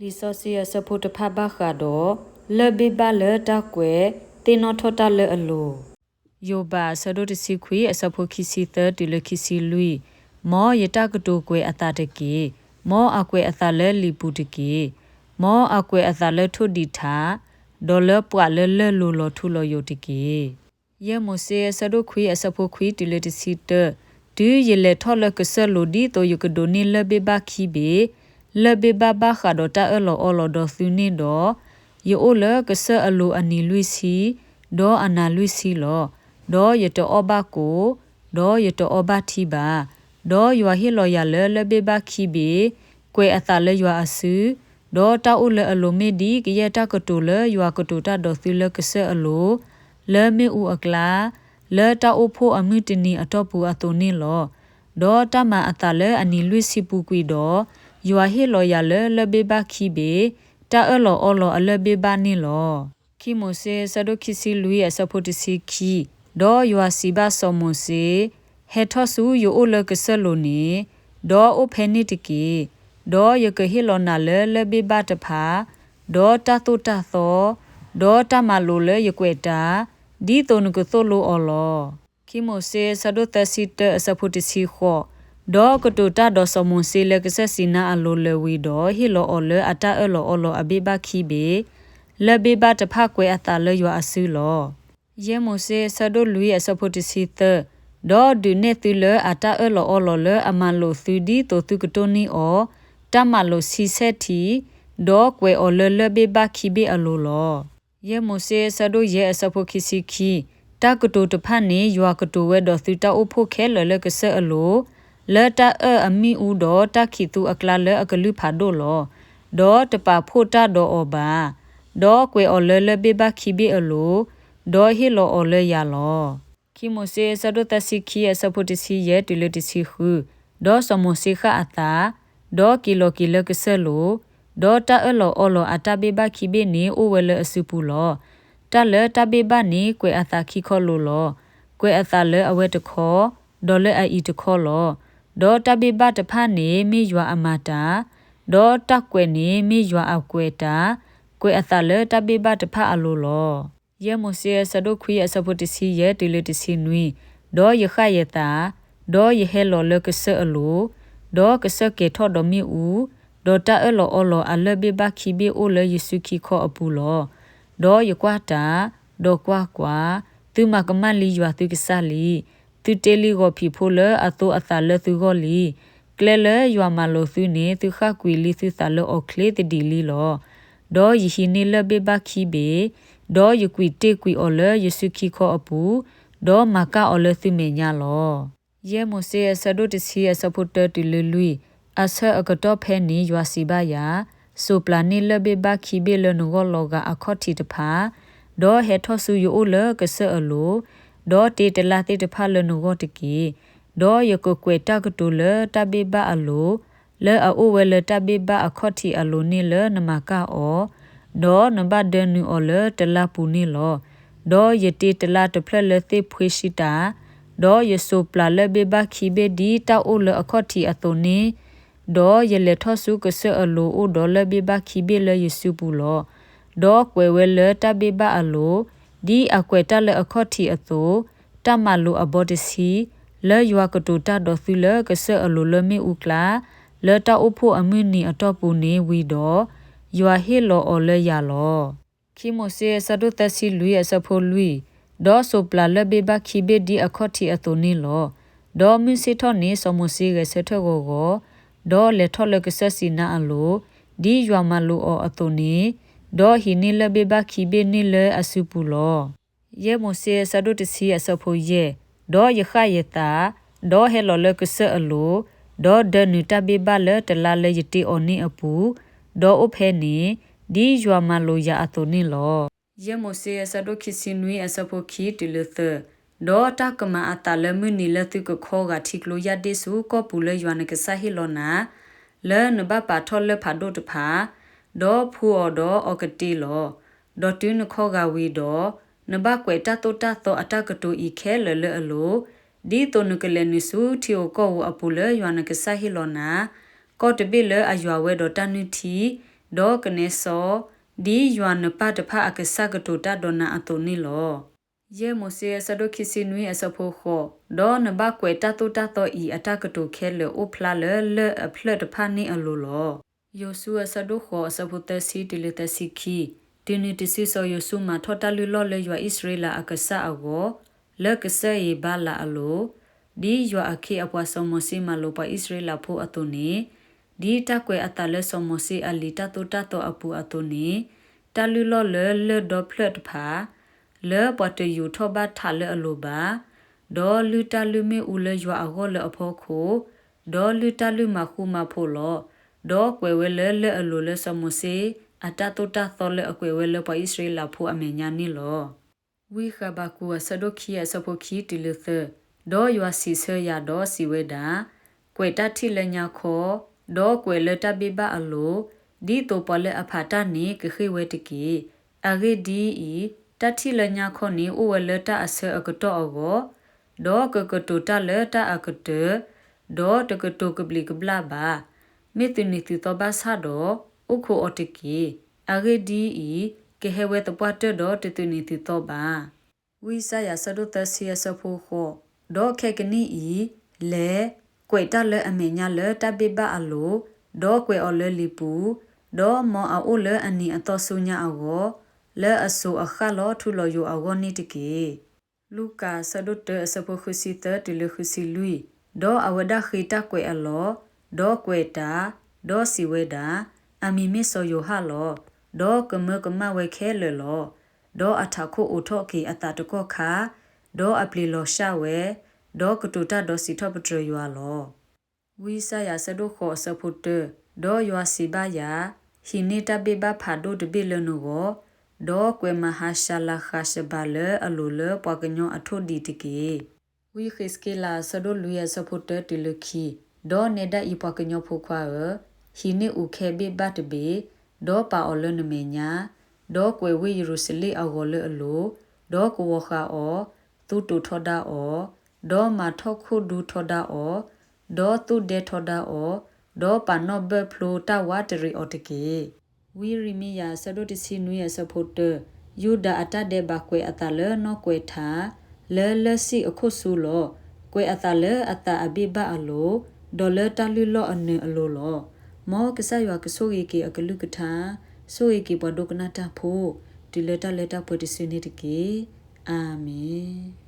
လံာ်စီဆှံအဆၢဖိတဖၣ်ဘၣ်ဃးဒီး လၢၢ်ဘ့ၣ်ဘၣ်လၢတၢ်ကွဲး သ့ၣ်နီၣ်ထီၣ်တၢ်လၢအလိၤ. ယိၤဘးအဆၢဒိၣ်တဆံခွံ အဆၢဖိခံဆံသၢတုၤလၢခံဆံလွံၢ်, မ်ယတၢ်ကတိၤကွဲးအသးတက့ၢ်. မ်အကွဲးအသးလၢလံာ်ပူၤတက့ၢ်. မ်အကွဲးအသးလၢထိၣ်ဒံးထး, ဒီးလၢပှၤလၢလၢၢ်လိၤလီၤထူလီၤယိာ်တက့ၢ်. ယဲၢ်မိၤၡ့အဆၢဒိၣ်ခွံအဆၢဖိခွံတုၤလၢတဆံတၢ, တုၤယလဲၤထီၣ်လၢကစၢၢ်လိၤ ဒ်သိးယကဒိးန့ၢ်လၢၢ်ဘ့ၣ်ဘၣ်ခံဘ့ၣ်, လၢၢ်ဘ့ၣ်ဘၣ်ဘၣ်ဃးဒီးတၢ်အၢၣ်လီၤအီလီၤဒီးသုန့ၣ်ဒီး, ယအိၣ်လၢကစၢၢ်အလိၤအနံၤလွံၢ်ဆံ, ဒီးအနၤလွံၢ်ဆံလီၤ. ဒီးယတအီၣ်ဘၣ်ကိၣ်, ဒီးယတအီဘၣ်ထံဘၣ်. ဒီးယွၤဟ့ၣ်လီၤယၤလၢလၢၢ်ဘ့ၣ်ဘၣ်ခံဘ့ၣ်, ကွဲးအသးလၢယွၤအစု, ဒီးတၢ်အိၣ်လၢအလိၤမ့ၢ်ဒ်ကယဲၢ်တၢ်ကတိၤလၢယွၤကတိၤတၢ်ဒီးသုလၢကစၢၢ်အလိၤ, လၢမ့ၣ်အူအကျါ, လၢတၢ်အိၣ်ဖှိၣ်အမုၢ်တနံၤအတီၢ်ပူၤအသိးန့ၣ်လီၤ. ဒီးတၢ်မၤအသးလၢအနံၤလွံၢ်ဆံပူၤကွံာ်ဒီး, ယွၤဟ့ၣ်လီၤယၤလၢလၢၢ်ဘ့ၣ်ဘၣ်ခံဘ့ၣ်, တၢ်အၢၣ်လီၤအီလီၤအလၢၢ်ဘ့ၣ်ဘၣ်န့ၣ်လီၤ. ခံမိၤၡ့အဆၢဒိၣ်ခံဆံလွံၢ်အဆၢဖိတဆံခံ, ဒီးယွၤစံးဘၣ်စီၤမိၤၡ့, ဟဲထီၣ်ဆူယအိၣ်လၢကစၢၢ်လိၤန့ၣ်, ဒီးအိၣ်ဖဲန့ၣ်တက့ၢ်. ဒီးယကဟ့ၣ်လီၤနၤလၢလၢၢ်ဘ့ၣ်ဘၣ်တဖၣ်, ဒီးတၢ်သိၣ်တၢ်သီ, ဒီးတၢ်မၤလိာ်လၢယကွဲးတၢ်, ဒ်သိးနကသိၣ်လိအီၤလီၤ. ခံမိၤၡ့အဆၢဒိၣ်သၢဆံတၢအဆၢဖိတဆံဃိး, ဒီးကတိၤတၢ်ဒီးစီၤမိၤၡ့လၢကစၢၢ်စံၤနါအလိၤလၢာ်ဝံၤဒီး ဟ့ၣ်လီၤအီၤလၢအတၢ်အၢၣ်လီၤအီလီၤအဘ့ၣ်ဘၣ်ခံဘ့ၣ်, လၢၢ်ဘ့ၣ်ဘၣ်တဖၣ်ကွဲးအသးလၢယွၤအစုလီၤ. ယဲၢ်မိၤၡ့အဆၢဒိၣ်လွံၢ်အဆၢဖိတဆံသၢ, ဒီးဒုးနဲၣ်သုလၢအတၢ်အၢၣ်လီၤအီလီၤလၢအမၤလိာ်သုဒ်သိးသုကတိၢ်နီၣ်အီၤ, တၢ်မၤလိာ်ဆံဆဲၣ်ထံး, ဒီးကွဲးအီၤလၢလၢၢ်ဘ့ၣ်ဘၣ်ခံဘ့ၣ်အလိၤလီၤ. ယဲၢ်မိၤၡ့အဆၢဒိၣ်ယဲၢ်အဆၢဖိခံဆံခံ, တၢ်ကတိၤတဖၣ်န့ၣ် ယွၤကတိၤဝဲဒီးသုတၢ်အိၣ်ဖှိၣ်ခဲလၢာ်လၢကစၢၢ်အလိၤ, လၢတၢ်အၢၣ်အမံၣ်အူဒီးတၢ်ခံးသူအကျါလၢအကလုၢ်ဖးဒိၣ်လီၤ. ဒီးတပာ်ဖှိၣ်တၢ်ဒီးအီၤဘၣ်. ဒီးကွဲးအီၤလၢလၢၢ်ဘ့ၣ်ဘၣ်ခံဘ့ၣ်အလိၤ, ဒီးဟ့ၣ်လီၤအီၤလၢယၤလီၤ. ခံမိၤၡ့အဆၢဒိၣ်သၢဆံခံအဆၢဖိတဆံယဲၢ်တုၤလၢတဆံဃု, ဒီးစီၤမိၤၡ့ဃၣ်အသး, ဒီးက့ၤလီၤက့ၤလၢကစၢၢ်လိၤ, ဒီးတၢ်အၢၣ်လီၤအီလီၤအတၢ်ဘ့ၣ်ဘၣ်ခံဘ့ၣ်န့ၣ်အိၣ်ဝဲလၢအစုပူၤလီၤ. တၢ်လၢတၢ်ဘ့ၣ်ဘၣ်န့ၣ်ကွဲးအသးခံခီလိၤလီၤ. ကွဲးအသးလၢအဝဲတခီ, ဒီးလၢအအံၤတခီလီၤ. ဒီးတၢ်ဘ့ၣ်ဘၣ်တဖၣ်န့ၣ်မ့ၢ်ယွၤအမၤတၢ်, ဒီးတၢ်ကွဲးန့ၣ်မ့ၢ်ယွၤအကွဲးတၢ်, ကွဲးအသးလၢတၢ်ဘ့ၣ်ဘၣ်တဖၣ်အလိၤလီၤ. ယဲၢ်မိၤၡ့အဆၢဒိၣ်ခွံအဆၢဖိတဆံယဲၢ်တုၤလၢတဆံနွံ, ဒီးယဃၣ်ယသး, ဒီးယဟဲလီၤလၢကစၢၢ်အလိၤ, ဒီးကစၢၢ်ကဲၤထီၣ်ဒီးမ့ၣ်အူ, ဒီးတၢ်အၢၣ်လီၤအီလီၤအလၢၢ်ဘ့ၣ်ဘၣ်ခံဘ့ၣ်အိၣ်လၢယစုခံခီအပူၤလီၤ. ဒီးယကွၢ်တၢ်, ဒီးကွၢ်ကွၢ်, သုမၤကမၣ်လံယွၤသုကစၢ်လံ. သုတ့လံဂီၤဖံးဖိလၢအသိအသးလၢသုဂီၢ်လံ. ကျဲလၢယွၤမၤလိာ်သုန့ၣ် သုဃၣ်ကွံာ်လံသုသးလၢအီၤချ့သဒံးလံလီၤ. ဒီးယဟံးန့ၢ်လၢၢ်ဘ့ၣ်ဘၣ်ခံဘ့ၣ်, ဒီးယကွံာ်တ့ၢ်ကွံာ်အီၤလၢယစုခံခီအပူၤ, ဒီးမၤကၢ်အီၤလၢသုမဲာ်ညါလီၤ. ယဲၢ်မိၤၡ့အဆၢဒိၣ်တဆံအဆၢဖိတၢတုၤလၢလွံၢ်, အဆၢအကတီၢ်ဖဲန့ၣ်ယွၤစံးဘၣ်ယၤ, စိာ်ပျၤန့ၢ်လၢၢ်ဘ့ၣ်ဘၣ်ခံဘ့ၣ်လၢနဂီၢ်လီၤဂာ်အခီၣ်ထံးတဖၣ်, ဒီးဟဲထီၣ်ဆူယအိၣ်လၢကစၢၢ်အလိၤ, ဒီးတ့တလါသ့ၣ်တဖၣ်လၢနဂီၢ်တက့ၢ်. ဒီးယကကွဲးတၢ်ကတိၤလၢတၢ်ဘ့ၣ်ဘၣ်အလိၤ, လၢအအိၣ်ဝဲလၢတၢ်ဘ့ၣ်ဘၣ်အခီၣ်ထံးအလိၤန့ၣ်လၢနမၤကၢ်အီၤ, ဒီးနဘၣ်ဒၢနုာ်အီၤလၢတလါပူၤန့ၣ်လီၤ. ဒီးယတ့တလါတဖျၢၣ်လၢသ့ၣ်ဖှ့ၡံတၢ်, ဒီးယစိာ်ပျၤလၢၢ်ဘ့ၣ်ဘၣ်ခံဘ့ၣ်ဒ်တၢ်အိၣ်လၢအခီၣ်ထံးအသိးန့ၣ်, ဒီးယလဲၤထီၣ်ဆူကစၢၢ်အလိၤအိၣ်ဒီးလၢၢ်ဘ့ၣ်ဘၣ်ခံဘ့ၣ်လၢယစုပူၤလီၤ. ဒီးကွဲးဝဲလၢတၢ်ဘ့ၣ်ဘၣ်အလိၤ, ဒ်အကွဲးတၢ်လၢအခီၣ်ထံးအသိး, တၢ်မၤလိာ်အဘီတဆံ, လၢယွၤကတိၤတၢ်ဒီးသုလၢကစၢၢ်အလိၤလၢမ့ၣ်အူကျါ, လၢတၢ်အိၣ်ဖှိၣ်အမုၢ်နံၤအတီၢ်ပူၤန့ၣ်ဝံၤဒီး, ယွၤဟ့ၣ်လီၤအီၤလၢယၤလီၤ. ခံမိၤၡ့အဆၢဒိၣ်သၢဆံလွံၢ်အဆၢဖိလွံၢ်, ဒီးစိာ်ပျၤလၢၢ်ဘ့ၣ်ဘၣ်ခံဘ့ၣ်ဒ်အခီၣ်ထံးအသိးန့ၣ်လီၤ. ဒီးမုၢ်ဆ့ၣ်ထီၣ်န့ၣ်စီၤမိၤၡ့ဂဲၤဆၢထၢၣ်ဂီၤဂီၤ, ဒီးလဲၤထီၣ်လၢကစၢၢ်စံၤနါအလိၤ, ဒ်ယွၤမၤလိာ်အီၤအသိးန့ၣ်, ဒီးဟံးန့ၢ်လၢၢ်ဘ့ၣ်ဘၣ်ခံဘ့ၣ်န့ၣ်လၢအစုပူၤလီၤ. ယဲၢ်မိၤၡ့အဆၢဒိၣ်တဆံအဆၢဖိယဲၢ်, ဒီးယဃၣ်ယသး, ဒီးဟဲလီၤလၢကစၢၢ်အလိၤ, ဒီးဒၢနုာ်တၢ်ဘ့ၣ်ဘၣ်လၢတလါလၢယတ့အီၤန့ၣ်အပူၤ, ဒီးအိၣ်ဖဲန့ၣ်, ဒ်ယွၤမၤလိာ်ယၤအသိးန့ၣ်လီၤ. ယဲၢ်မိၤၡ့အဆၢဒိၣ်ခံဆံနွံအဆၢဖိခံတုၤလၢသၢ, ဒီးတၢ်ကမၤအသးလၢမုၢ်နံၤလၢသုကခီဂာ်ထံကျိယၣ်ဒ့ၣ်ဆူကီၢ်ပူၤလၢယွၤနကစၢ်ဟ့ၣ်လီၤနၤ, လၢနဘၣ်ပာ်ထီၣ်လၢၢ်ဖးဒိၣ်တဖၣ်, ဒီးဖှူအီၤဒီးအီၤကတ့လီၤ. ဒီးတုၤနခီဂာ်ဝံၤဒီး, နဘၣ်ကွဲးတၢ်သိၣ်တၢ်သီအတၢ်ကတိၤအံၤခဲလၢာ်လၢအလိၤ, ဒ်သိးနကလဲၤနုာ်ဆူထံဧိၤကီၢ်ဧိၤအပူၤလၢယွၤနကစၢ်ဟ့ၣ်လီၤနၤ, ကီၢ်တဘ့ၣ်လၢအယွၤဝဲဒီးတၢ်နုၢ်ထံ, ဒီးကနဲစီ ဒ်ယွၤနပၢ်တဖၣ်အကစၢ်ကတိၤတၢ်ဒီးနၤအသိးန့ၣ်လီၤ. ယဲၢ်မိၤၡ့အဆၢဒိၣ်ခံဆံနွံအဆၢဖိဃိး, ဒီးနဘၣ်ကွဲးတၢ်သိၣ်တၢ်သီအံၤအတၢ်ကတိၤခဲလၢာ်အိၣ်ဖျါလၢလၢၢ်အဖျၢၣ်တဖၣ်န့ၣ်အလိၤလီၤ. ယိၤၡူအဆၢဒိၣ်ဃိးအဆၢဖိသၢဆံတုၤလၢသၢဆံခံ, တုၤနုၤတစုစီၤယိၤၡူ မၤထီၣ်တၢ်လုၢ်လီၢ်လၢယွၤအံၣ်စရ့လးအကစၢ်အဂီၢ်, လၢကစၢၢ်အံၤဘၤလးအလိၤ, ဒ်ယွၤအခ့အပှၤစီၤမိၤၡ့မၤလိာ်ပှၤအံၣ်စရ့လးဖိအသိးန့ၣ်, ဒ်တၢ်ကွဲးအသးလၢစီၤမိၤၡ့အလံာ်တၢ်သိၣ်တၢ်သီအပူၤအသိးန့ၣ်, တၢ်လုၢ်လီၢ်လၢလၢၢ်ဒီဖျၢၣ်တဖၣ် လၢပှၤတယူၤထီၣ်ဘၣ်ထးလၢအလိၤဘၣ်, ဒီးလုၢ်တၢ်လုၢ်မ့ၣ်အူလၢယွၤအဂီၢ်လၢအဖီခိၣ်, ဒီးလုၢ်တၢ်လုၢ်မၤဃူမၤဖိးလီၤ. ဒီးကွဲးဝဲလၢလၢၢ်အလိၤလၢစီၤမိၤၡ့အတၢ်သိၣ်တၢ်သီလၢအကွဲးဝဲလၢပှၤအံၣ်စရ့လးဖိအမဲာ်ညါန့ၣ်လီၤ. ဝံဃဘးကူာ်အဆၢဒိၣ်ခံအဆၢဖိခံတုၤလၢသၢ, ဒီးယွၤစံးဆၢယၤဒီးစံးဝဲဒၣ်, ကွဲးတၢ်ထံၣ်လၢညါခီ, ဒီးကွဲးလၢတၢ်ဘ့ၣ်ဘၣ်အလိၤ, ဒ်သိးပှၤလၢအဖးတၢ်န့ၣ်ကဃ့ၢ်ဝဲတက့ၢ်. အဂ့ၢ်ဒ်အံၤ, တၢ်ထံၣ်လၢညါခီန့ၣ်အိၣ်ဝဲလၢတၢ်အဆၢအကတီၢ်အဂီၢ်, ဒီးကကတိၤတၢ်လၢတၢ်အကတၢၢ်, ဒီးတကတိၤကဘျံးကဘျၣ်ဘၣ်. မ့ၢ်သုးန့ၢ်သုးသီဘၣ်ဆၣ်ဒီး, အိၣ်ခိးအီၤတက့ၢ်. အဂ့ၢ်ဒ်အံၤ, ကဟဲဝဲသပှၢ်တၢၢ်ဒီးတသုးန့ၢ်သုးသီဘၣ်. ဝံယၡါယၤဆၢဒိၣ်သၢဆံအဆၢဖိဃိး, ဒီးခဲကနံၣ်အံၤ, လဲၤ, ကွဲးတၢ်လၢအမဲာ်ညါလၢတၢ်ဘ့ၣ်ဘၣ်အလိၤ, ဒီးကွဲးအီၤလၢလံာ်ပူၤ, ဒီးမ်အအိၣ်လၢအနံၤအသီဆူညါအဂီၢ်, လၢအစိၤအဃၣ်လီၤထူလီၤယိာ်အဂီၢ်န့ၣ်တက့ၢ်. လူၤကၣ်အဆၢဒိၣ်တၢအဆၢဖိဃုဆံသၢတုၤလၢဃုဆံလွံၢ်, ဒီးအဝဲဒၣ်ဃ့တၢ်ကွဲးအလီၢ်, ဒီးကွဲးတၢ်, ဒီးစံးဝဲဒၣ်, အမံၤမ့ၢ်စီၤယိၤဟၣ်လီၤ. ဒီးကမၢကမၣ်ဝဲခဲလၢာ်လီၤ. ဒီးအထးခိၣ်အိးထီၣ်က့ၤအသးတကီၢ်ခါ, ဒီးအပျ့ၤလီၤစှၢ်ဝဲ, ဒီးကတိၤတၢ်ဒီးစံးထီၣ်ပတြၢၤယွၤလီၤ. ဝံယၡါယၤအဆၢဒိၣ်ဃိးအဆၢဖိတၢ, ဒီးယွၤစံးဘၣ်ယၤ, ဟံးန့ၢ်တၢ်ဘ့ၣ်ဘၣ်ဖးဒိၣ်တဘ့ၣ်လၢနဂီၢ်, ဒီးကွဲးမၤဟးရှၤလၤဃးရှဘၤလၢအလိၤလၢပှၤကညီအထိၣ်ဒံးတက့ၢ်. ဝံဃ့းစက့လးအဆၢဒိၣ်လွံၢ်အဆၢဖိတၢတုၤလၢခံ, ဒီးနဲဒၣ်အံၤပှၤကညီဖိခွါဧၢ, ဟံးန့ၢ်အူးခဲဘ့ၣ်ဘၣ်တဘ့ၣ်, ဒီးပာ်အီၤလၢနမဲာ်ညါ, ဒီးကွဲးဝ့ၢ်ယရူၤၡလ့ၣ်အဂီၤလၢအလိၤ, ဒီးကဝီၤဃာ်အီၤ, သူတိာ်ထီဒါအီၤ, ဒီးမၤထီၣ်ခိၣ်ဒူထီဒါအီၤ, ဒီးသူၣ်ဒဲထီဒါအီၤ, ဒီးပာ်နီၣ်ဘၢၣ်ဖျိတၢ်ဝးတရံးအီၤတက့ၢ်. ဝံယံးရမံယၤအဆၢဒိၣ်တဆံနွံအဆၢဖိတၢ, ယူဒၤအတၢ်ဒဲးဘးကွဲးအသးလၢနီၢ်ကွဲးထါ, လၢလၢၢ်ဆံၣ်အခိၣ်ဆူလီၤ. ကွဲးအသးလၢအသးအဘ့ၣ်ဘၣ်အလိၤ, ဒီးလၢတၢ်လုၢ်လီၢ်အနၢၤအလိၤလီၤ. မ်ကစၢ်ယွၤကဆိၣ်ဂ့ၤက့ၤအကလုၢ်ကထါ, ဆိၣ်ဂ့ၤက့ၤပှၤဒိကနၣ်တၢ်ဖိ, တုၤလၢတၢ်လၢတၢ်ပှဲၤတစုန့ၣ်တက့ၢ်. အၤမ့ၣ်.